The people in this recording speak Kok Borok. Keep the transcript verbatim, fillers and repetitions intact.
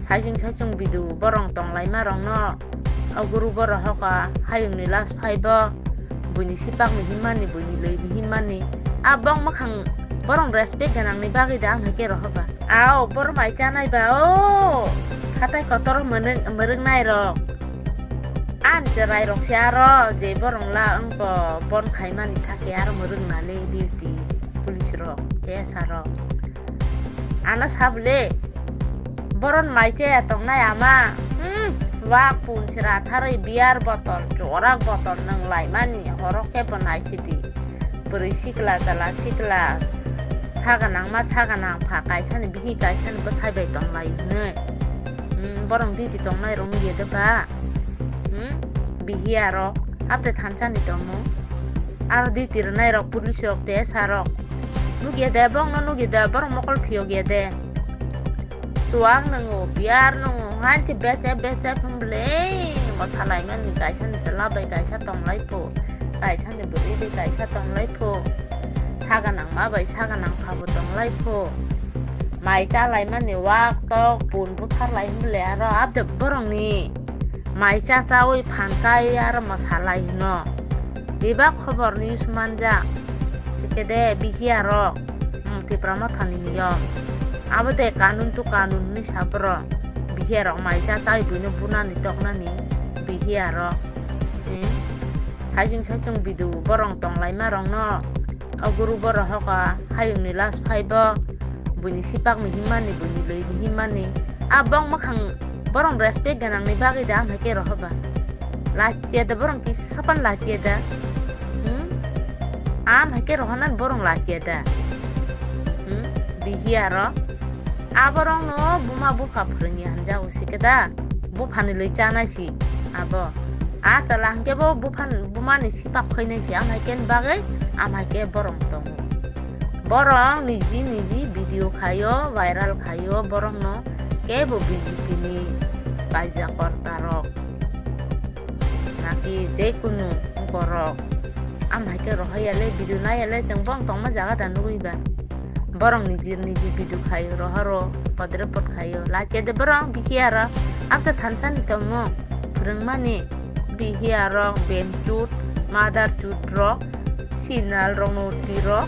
Saichung saichung bidu borong tonglaima rokno o guru borok hoka hayungni last phaibo buini sipakni himmani buini lwini himmani a bong mwkhang borong respect gwnangni bagwi da ang hai khe rohoba. Ao bor mai chanai ba o hatai kotor mwrwk mwrwknai rok. An cherai rok se aro je borong la wngko bon khaimani thake aro mwrwknani duty police rok S R rok. Ano sabole boron mai chaya tongnai ama. Hmm, wak pun chwra tharwi beer botol, chorak botol nwng laimani horo khe bo naisidi. Bwrwi sikla jala sikla saganang ma saganang pha kaisani bihi kaisani bwsai bai tonglai hwnwi. Hmm, borong duty tongnai rok nugya de ba? Hmm, bihi aro update thansani tongo. Aro duty rwnai rok police rok te S R rok. Nugya de, bongno nugya de, borok mokol phiyok ya de. Chuwak nwngo, beer nwngo, hain se beche beche phunble. Bo salaimani kaisa ni chwla bai kaisa tonglai pho, kaisa ni bwrwi bai kaisa tonglai pho. Saga nangma bai saga nangpha bo tonglai pho. Mai chalaimani wak tok pun buthar lai hwnle aro abde borokni mai cha chawi phan kai aro mo salai hwno. Bebak khobor news manjak. Sikede bihiya rok, hmm, Tipra Mothani niyom. Abo de kanun to kanun hinwi sa borok. Bihiya rok mai cha chawi buino bunani toknani bihiya rok. Hmm. Saichung saichung bidu borong tonglaima rokno. O guru borok hoka hayungni last phaibo. Buini sipakni himmani, buini lwini himmani. A bong mwkhang borong respect gwnangni bagwi da ang hai khe rohoba. Lachiya da borong kisa pan lachiya da. Hmm? Am hai khe rohornani borong lachiya da. Hmm? Bihiya rok. A borokno buma bupha phwrwngya hwnjago sikhe da. Buphani lwi chanai si abo. A chwla hwnkhe bo buphan-, bumani sipak khainai si, am hai khe bagwi, am hai khe borong tongo. Borok niji niji video khaio, viral khaio, borokno kebo B J P ni kaijak korta rok. Naki je kunu borok. Am hai khe rohor ya le, video nai ya le, chwng bong tongma jaga da nugwi ba. Borok niji niji video khaio, rohoro, podre pod khaio. Lachiya de borok, bihiya rok. Abda thansa ni tongo, phwrwngmani. Bihiya rok, benchut, mother chut rok, sinal rok no tiro,